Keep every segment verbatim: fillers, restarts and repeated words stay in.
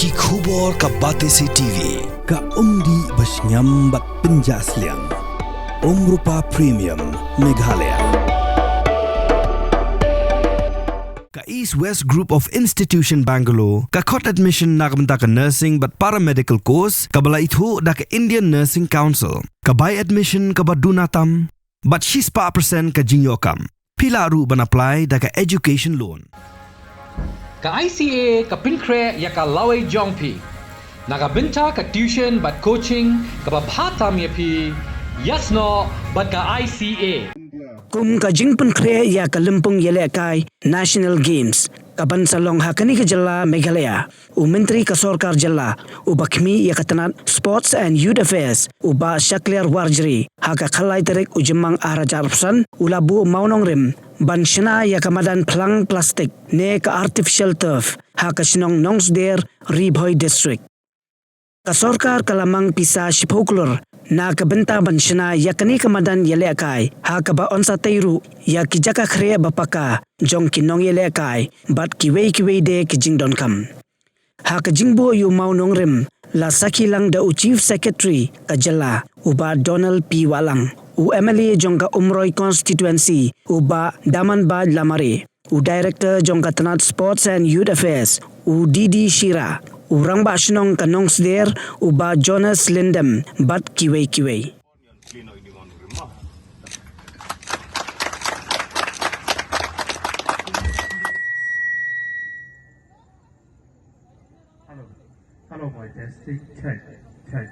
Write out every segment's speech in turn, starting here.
Ki khubor ka Batesi T V. Ka umdih ba shngiam bad pynjah sliang. Umrupa Premium Meghalaya. Ka East West Group of Institution Bangalore, ka khot admission na ka bynta ka nursing bad paramedical course, kaba la ithuh da ka Indian Nursing Council. Ka bai admission kaba duna tam, bad shispah percent ka jingïoh kam. Phi lah ruh ban apply da ka education loan. Ka I C A ka pynkhreh ïa ka lawei jong phi. Na ka bynta ka tuition bad coaching kaba bha tam ïa phi, ïasnoh bad ka I C A. Kum ka jingpynkhreh ïa ka lympung ïalehkai National Games, kaban sa long ha kane ka jylla Meghalaya, u Myntri ka Sorkar Jylla uba khmih ïa ka tnat Sports and Youth Affairs, u Bah Shakliar Warjri, ha ka khatlai tarik u Jymmang arhajar arphew san, u la buh mawnongrim ban shna ïa ka madan phlang plastik ne ka artificial turf ha ka shnong Nongsder, Ri Bhoi District. Ka sorkar ka la mang pisa shiphew klur na ka bynta ban shna ïa kane ka madan ïalehkai, ha kaba yn sa tei ruh ïa ki jaka khreh ba paka jong ki nongïalehkai bad kiwei kiwei de ki jingdonkam. Ha ka jingbuh ïa u mawnongrim, la sakhi lang da u Chief Secretary ka jylla, u Bah Donald P Wahlang, u M L A jong ka Umroi Constituency, u Bah Damanbait Lamare, u Director jong ka tnat Sports and Youth Affairs, u D D Shira, u Rangbah Shnong ka Nongsder, u Bah Jonas Lyngdoh, bad kiwei kiwei. Hello. Hello, my testing. Check, check.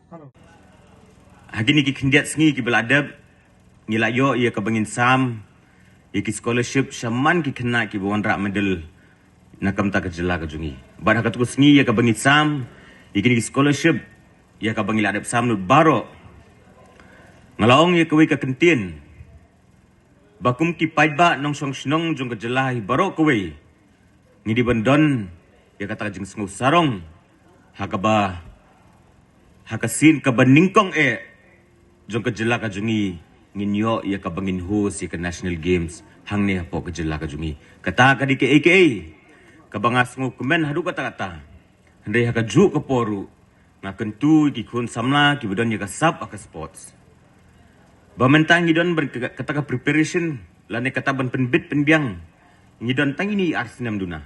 Hello. Ha kine ki khyndiat sngi kiba la dep, ngi la ïoh ïa kaba ngin sam ïa ki scholarship shaphang ki khynnah kiba wanrah medal na ka bynta ka jylla ka jong ngi. Bad ha katto ka sngi ïa kaba ngi sam ïa kine ki scholarship, ïa kaba ngi la dep sam lut baroh, nga la ong ïa kawei ka kyntien ba kum ki paidbah nongshong shnong jong ka jylla hi baroh kawei, ngi dei ban don ïa kata ka jingsngew sarong ha kaba, ha ka sien kaba nyngkong eh jong ka jylla ka jong ngi, ngin ïoh ïa kaba ngin host ïa ka National Games hangne hapoh ka jylla ka jong ngi. Kata ka dei kaei kaei kaba nga sngewkmen haduh katta katta. Hynrei ha kajuh ka por ruh, nga kyntu ïa ki khun samla kiba don ïa ka sap ha ka sports ba mynta ngi don ban ka, kata ka preparation lane kata ban pynbit pynbiang, ngi don tang ine i ar snem duna.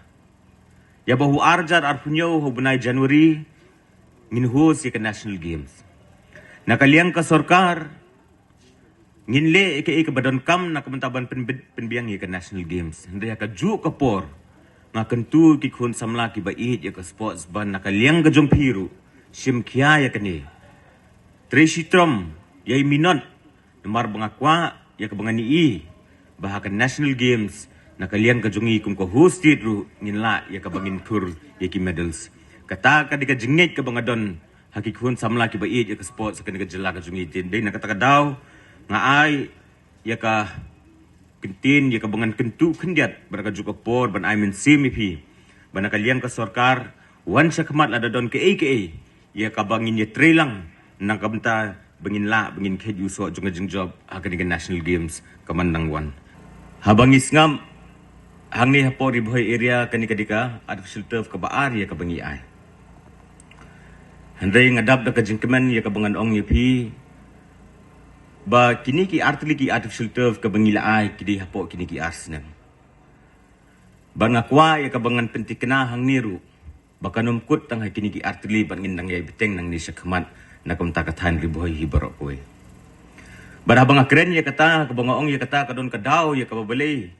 Ïa ba u arhajar arphew hynñiew ha u bnai January ngin host ïa ka National Games. Na ka liang ka sorkar, ngin leh ïa kaei kaba donkam na ka bynta ban pynbit pynbiang ïa ka National Games. Hynrei ha kajuh ka por, nga kyntu ïa ki khun samla kiba ïeit ïa ka sports ba na ka liang ka jong phi ruh, shim khia ïa kane. Trei shitom, ïai minot, namar ba nga kwah ïa kaba ngan ïohi ba ha ka National Games, na ka liang ka jong ngi kum ka host state ruh, ngin lah ïa kaba ngin khur ïa ki medals. Kata ka dei ka jingngeit kaba nga don ha ki khun samla kiba ïeit ïa ka sports ha kane ka jylla ka jong ngi. Te dei na kata ka daw nga ai ïa ka kyntien ïa kaba ngan kyntu khyndiat bad ha kajuh ka por ban ai mynsiem ïa phi ba na ka liang ka sorkar, wan shakhmat lada don kaei kaei ïa kaba ngin ïatrei lang na ka bynta ba ngin lah ba ngin kheit ïa u soh jong ka jingjop ha kane ka National Games ka man dang wan. Haba ngi sngap hangne hapoh Ri Bhoi area, kane ka dei ka artificial turf kaba ar ïa kaba ngi ai. Hynrei nga dap da ka jingkmen ïa kaba ngan ong ïa phi ba kine ki artylli ki artificial turf kaba ngi la ai ki dei hapoh kine ki ar snem. Bad nga kwah ïa kaba ngan pyntikna hangne ruh ba kan ym kut tang ha kine ki artylli bad ngin nang ïai bteng nangne shakhmat na ka bynta ka thaiñ Ri Bhoi hi baroh kawei. Bad haba nga kren ïa kata, kaba nga ong ïa kata, ka don ka daw ïa kaba balei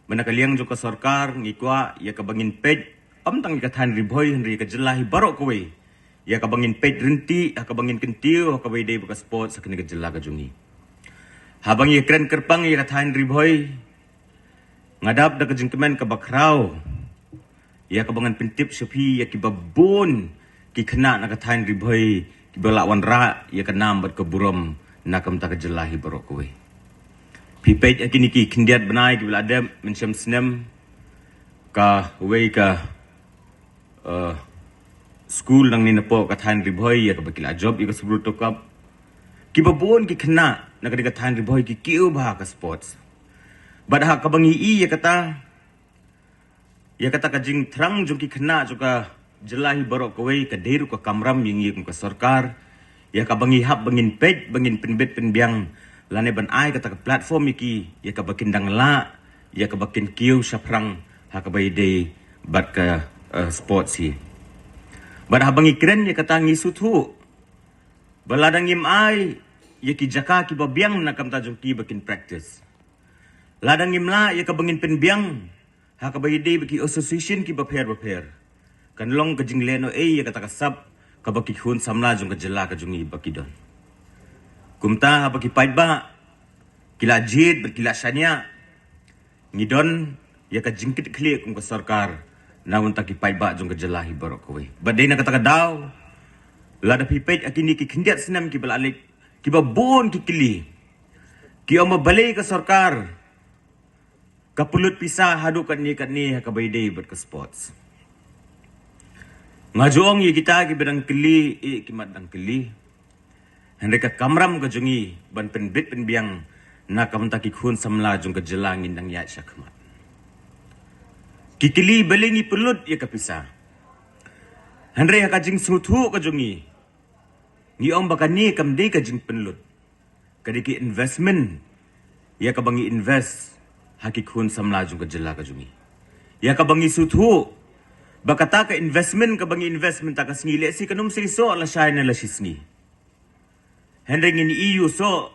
ba na ka liang jong ka sorkar ngi kwah ïa kaba ngin peit ym tang ïa ka thaiñ Ri Bhoi hynrei ïa ka jylla hi baroh kawei, ïa kaba ngin peit ryntih ha kaba ngin kyntiew ha kaba ïadei bad ka sports ha kane ka jylla ka jong ngi. Haba ngi kren kyrpang ïa ka thaiñ Ri Bhoi, nga dap da ka jingkmen kaba khraw ïa kaba ngan pyntip sha phi ïa kiba bun ki khynnah na ka thaiñ Ri Bhoi kiba la wanrah ïa ka nam bad ka burom na ka bynta ka jylla hi baroh kawei. Phi peit ha kine ki khyndiat bnai kiba la dep, mynshem snem, kawei ka, eh, skul nangne napoh ka thaiñ Ri Bhoi ïa kaba ki la jop ïa ka Subroto Cup, kiba bun ki khynnah na ka dei ka thaiñ Ri Bhoi ki kiew bha ha ka sports. Bad ha kaba ngi ïohi ïa kata, ïa kata ka jingthrang jong ki khynnah jong ka Jylla hi baroh kawei ka dei ruh ka kamram ïa ngi kum ka sorkar, ïa kaba ngi hap ba ngin peit, ba ngin pynbit pynbiang, lane ban ai kata ka platform ïa ki, ïa kaba kin dang lah, ïa kaba kin kiew shaphrang ha kaba ïadei bad ka, eh, sports hi. Bad haba ngi kren ïa kata, ngi sngewthuh ba lada ngim ai ïa ki jaka kiba biang na ka bynta jong ki ba kin practice, lada ngim lah ïa kaba ngin pynbiang ha kaba ïadei bad ki association kiba pher bapher, kan long ka jinglehnohei ïa kata ka sap kaba ki khun samla jong ka jylla ka jong ngi ba ki don. Kumta haba ki paidbah ki la jied bad ki la shaniah, ngi don ïa ka jingkitkhlieh kum ka sorkar na ka bynta ki paidbah jong ka jylla hi baroh kawei. Bad dei na kata ka daw, lada phi peit ha kine ki khyndiat snem kiba la leit, kiba bun ki kylli, ki ong ba balei ka sorkar ka pynlut pisa haduh katne katne ha kaba ïadei bad ka sports. Nga ju ong ïa kita kiba dang kylli, eh, ki mat dang kylli. Hynrei ka kamram ka jong ngi ban pynbit pynbiang na ka bynta ki khun samla jong ka jylla ngin dang ïaid shakhmat. Ki kylli balei ngi pynlut ïa ka pisa. Hynrei ha ka jingsngewthuh ka jong ngi, ngi ong ba kane kam dei ka jingpynlut. Ka dei ki investment ïa kaba ngi invest ha ki khun samla jong ka jylla ka jong ngi. Ïa kaba ngi sngewthuh ba kata ka investment kaba ngi invest mynta ka sngi, lehse kan ym seisoh lashai ne lashisngi. Hynrei ngin ïohi u soh,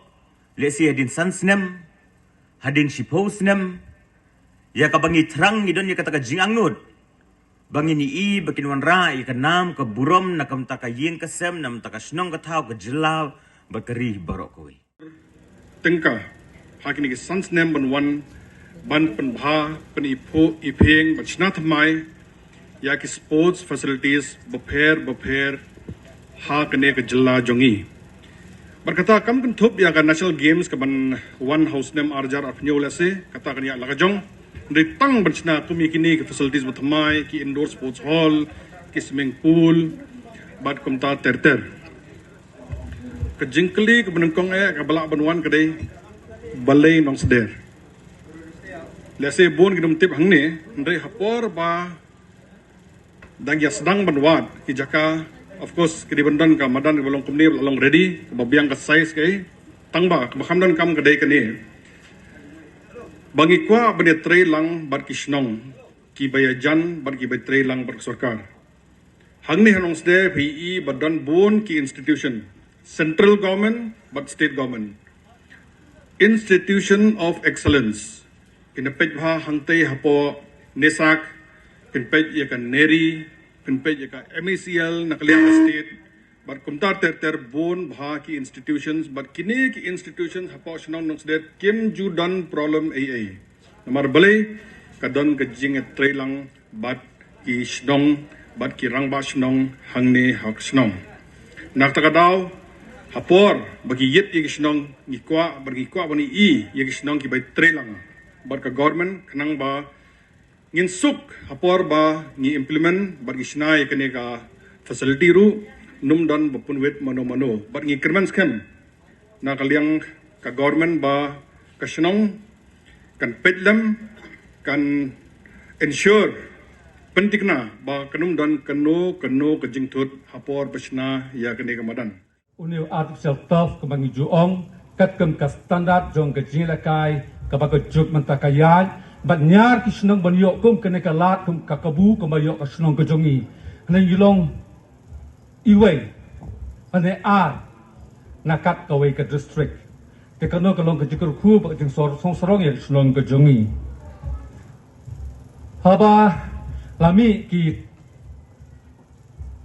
lehse hadien san snem, hadien shiphew snem, ïa kaba ngi thrang ngi don ïa kata ka jingangnud ba ngin ïohi ba kin wanrah ïa ka nam ka burom na ka bynta ka ïing ka sem, na ka bynta ka shnong ka thaw, ka jylla bad ka ri baroh kawei. Tyngka ha kine ki san snem ban wan ban pynbha, pyniphuh iphieng bad shna thymmai ïa ki sports facilities bapher bapher ha kane ka jylla jong ngi. Bad kata kam kynthup ïa ka National Games kaban wan ha u snem ar hajar arphew hynñiew, lehse kata kan ïaid la ka jong. Hynrei tang ban shna kum ïa kine ki facilities bathymmai, ki indoor sports hall, ki swimming pool bad kumta ter ter. Ka jingkylli kaba nyngkong eh kaba lah ban wan ka dei, balei Nongsder? Lehse bun kin ym tip hangne, hynrei ha por ba dang ïa sdang ban wad ki jaka, of course ka dei ban don ka madan kaba long kumne, ba la long ready, kaba biang ka size kaei. Tang ba kaba kham donkam ka dei kane, ba ngi kwah ban ïatrei lang bad ki shnong kiba ïajan bad kiba ïatrei lang bad ka sorkar. Hangne ha Nongsder phi ïohi ba don bun ki institution, central government bad state government, institution of excellence. Phin peit bha hangtei hapoh Nesak, phin peit ïa ka NERI, phin peit ïa ka M E C L na ka liang ka state, bad kumta ter ter bun bha ki institutions, bad kine ki institutions hapoh shnong Nongsder kim ju don problem ei ei. Namar balei? Ka don ka jingïatrei lang bad ki shnong bad ki rangbah shnong hangne ha ka shnong. Na kata ka daw, ha por ba ki ïit ïa ki shnong, ngi kwah, bad ngi kwah ban ïohi ïa ki shnong kiba ïatrei lang bad ka government, khnang ba ngin suk ha por ba ngi implement bad ngi shna ïa kane ka facility ruh, ym don ba pynwit mano mano. Bad ngi kyrmen skhem na ka liang ka government ba ka shnong kan peit lem, kan ensure, pynthikna ba kan ym don kano kano ka jingthut ha por ba shna ïa kane ka madan. Une u artificial turf kaba ngi ju ong, katkum ka standard jong ka jingïalehkai kaba ka juk mynta ka ïaid, bad ñiar ki shnong ban ïoh kum kane ka lad kum ka kabu kaba ïoh ka shnong ka jong ngi. Hynrei ngi long iwei, hynrei ar na kat kawei ka district. Te kano ka long ka jingkyrkhu bad ka jingsor song sarong ïa ka shnong ka jong ngi. Haba la mih ki,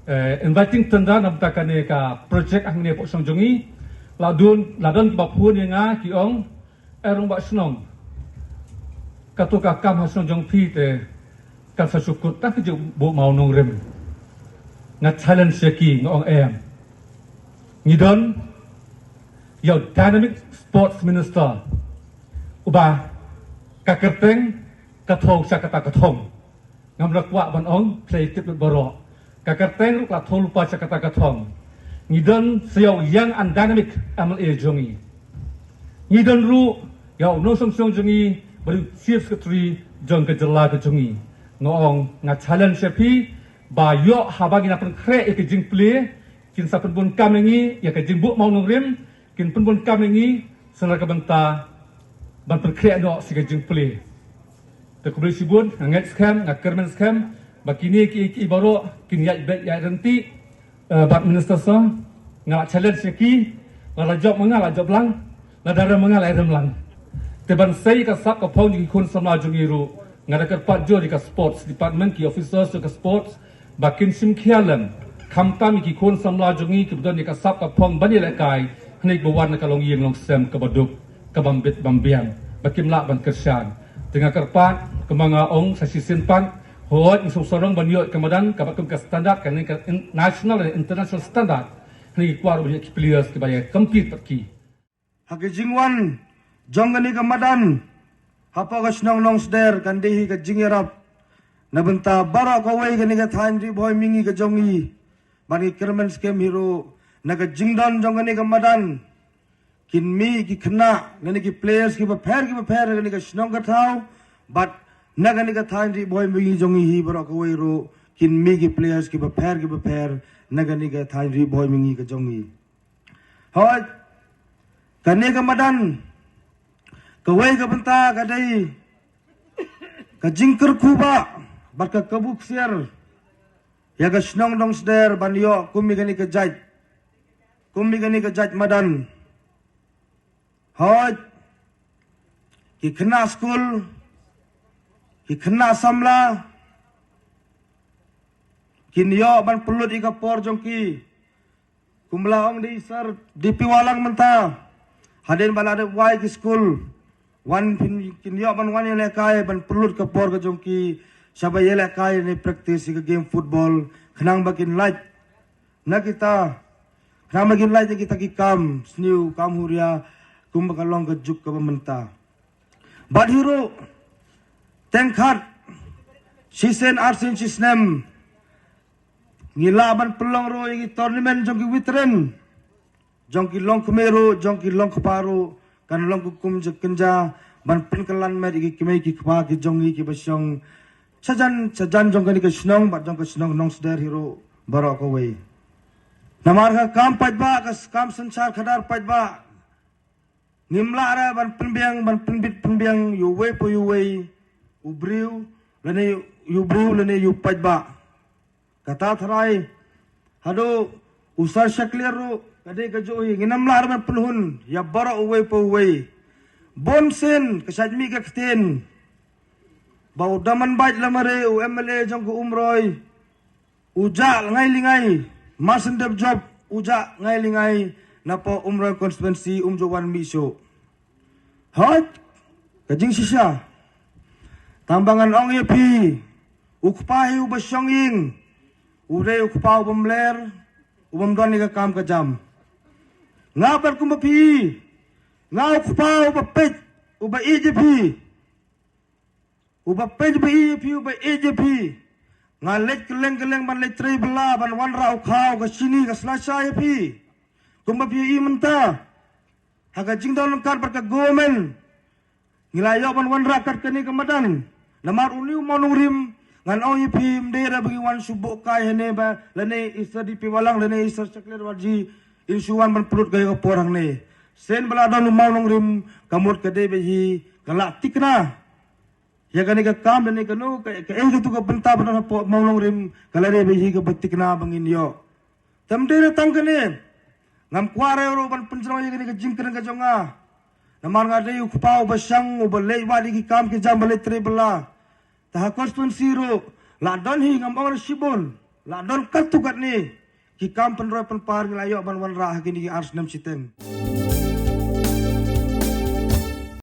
eh, inviting tender na bynta kane ka project hangne hapoh shnong jong ngi, la don, la don kiba phone ïa nga ki ong, eh, rangbah shnong, kato ka kam ha shnong jong phi te kan sa shu kut tang ka jingbuh mawnongrim. Nga challenge ïa ki, nga ong em, ngi don ïa u dynamic sports minister uba ka kyrteng ka thong sha kata ka thong. Ngam da kwah ban ong, phi tip lut baroh. Ka kyrteng ruh ka la thoh lypa sha kata ka thong. Ngi don sa ïa u young and dynamic M L A jong ngi. Ngi don ruh ïa u nongshong shnong jong ngi, bad u chief secretary jong ka jylla ka jong ngi. Nga ong, nga challenge ïa phi, ba ïoh haba ngi na pynkhreh ïa ka jingplie, kin sa pynbun kam ïa ngi ïa ka jingbuh mawnongrim, kin pynbun kam ïa ngi sa na ka bynta ban pynkhreh noh sa ka jingplie. Te khublei shibun, nga ngeit skhem, nga kyrmen skhem ba kine ki, ki baroh kin ïaid beit ïaid ryntih. Eh, bad minister sa, nga la challenge ïa ki, la la jop ma nga la jop lang, la da rem ma nga la rem lang. Te ban sei ka sap ka phong jong ki khun samla jong ngi ruh, nga da kyrpad jur ïa ka sports department, ki officers jong ka sports, ba kin shim khia lem, khamtam ïa ki khun samla jong ngi kiba don ïa ka sap ka phong ban ïalehkai, hynrei ba wan na ka longïing longsem kaba duk, kaba mbit bam biang, ba kim lah ban kyrshan. Te nga kyrpad, kumba nga ong sa shisien pat, hooid, ngi sngewsarong ban ïoh ka madan kaba kum ka standard, kane ka in-, national and international standard. Hynrei ngi kwah ruh ban ïoh ki players kiba ïa compete bad ki. Ha ka jingwan jong kane ka madan hapoh ka shnong Nongsder kan dei hi ka jingïarap na bynta baroh kawei kane ka thaiñ Ri Bhoi Mihngi ka jong ngi. Bad ngi kyrmen skhem hi ruh na ka jingdon jong kane ka madan kin mih ki khynnah lane ki players kiba pher kiba pher kane ka shnong ka thaw. Bad na kane ka thaiñ Ri Bhoi Mihngi jong ngi hi baroh kawei ruh kin mih ki players kiba pher kiba pher na kane ka thaiñ Ri Bhoi Mihngi ka jong ngi. Hooid, kane ka madan, kawei ka bynta ka dei ka jingkyrkhu ba bad ka kabu ksiar ïa ka shnong Nongsder ban ïoh kum ïa kane ka jait, kum ïa kane ka jait madan. Hooid, ki khynnah skul, ki khynnah samla kin ïoh ban pynlut ïa ka por jong ki. Kumba la ong da i Sir D P Wahlang mynta, hadien ba la dep wai ki skul, wan phin kin ïoh ban wan ïalehkai ban pynlut ka por ka jong ki shaba ïalehkai ne practice ïa ka game football khnang ba kin lait na kita, khnang ba kin lait na kita ki kam sniew kam huria kumba ka long ka juk kaba mynta. Bad hi ruh teng khat shisien arsien shisnem ngi lah ban pynlong ruh ïa ki tournament jong ki veteran, jong ki longkmie ruh, jong ki longkpa ruh, kan long ka kum jingkynja ban pynkylla met ïa ki kmie ki kpa ki jong ngi kiba shong shajan shajan jong kane ka shnong bad jong ka shnong Nongsder hi ruh baroh kawei. Namar ka kam paidbah, ka kam synshar khadar paidbah, ngim lah re ban pynbiang, ban pynbit pynbiang ïa uwei pa uwei, u briew lane ïa u briew lane ïa u paidbah. Kata tharai haduh u Sir Shakliar ruh ka dei ka jong ngi, ngin ym lah re ban pynhun ïa baroh uwei pa uwei. Bun sien ka shait mih ka ktien ba u Damanbait Lamare, u M L A jong ka Umroi, u jah ngai li ngai, Marsendep Jop u jah ngai li ngai, napoh Umroi constituency um ju wan mih shuh. Hooid, ka jingshisha. Tang ba ngan ong ïa phi, u kpa hi uba shong ïing, u dei u kpa uba mler, uba ym don ïa ka kam ka jam. Nga pat kumba phi, nga u kpa uba peit, uba ïeit ïa phi. Uba peit ba ïeit ïa phi, uba ïeit ïa phi. Nga leit kylleng kylleng ban leit trei bylla, ban wanrah u khaw, ka shini, ka slasha ïa phi. Kumba phi ïohi mynta ha ka jingdon ryngkat bad ka government, ngi la ïoh ban wanrah kat kane ka madan. Namar une u mawnongrim, ngan ong ïa phi, ym dei re ba ngi wan shu buh kai hangne ba lane i Sir D P Wahlang lane i Sir Shakliar Warji in shu wan ban pynlut ka ïa ka por hangne. Sien ba la don u mawnongrim, ka mut ka dei ba hi ka la thikna ïa kane ka kam lane kano ka, kaei katu ka bynta ba don hapoh mawnongrim, ka la dei ba hi kaba thikna ba ngin ïoh. Te ym dei re tang kane, ngam kwah re ruh ban pynjrong ïa kane ka jingkren ka jong nga. Namar nga dei u kpa uba shang, uba leit wad ïa ki kam ki jam, ba leit trei bylla. Te ha constituency ruh la don hi, ngam ong re shibun, la don katto katne ki kam pynroi pynpar ngi la ïoh ban wanrah ha kine ki ar snem shiteng.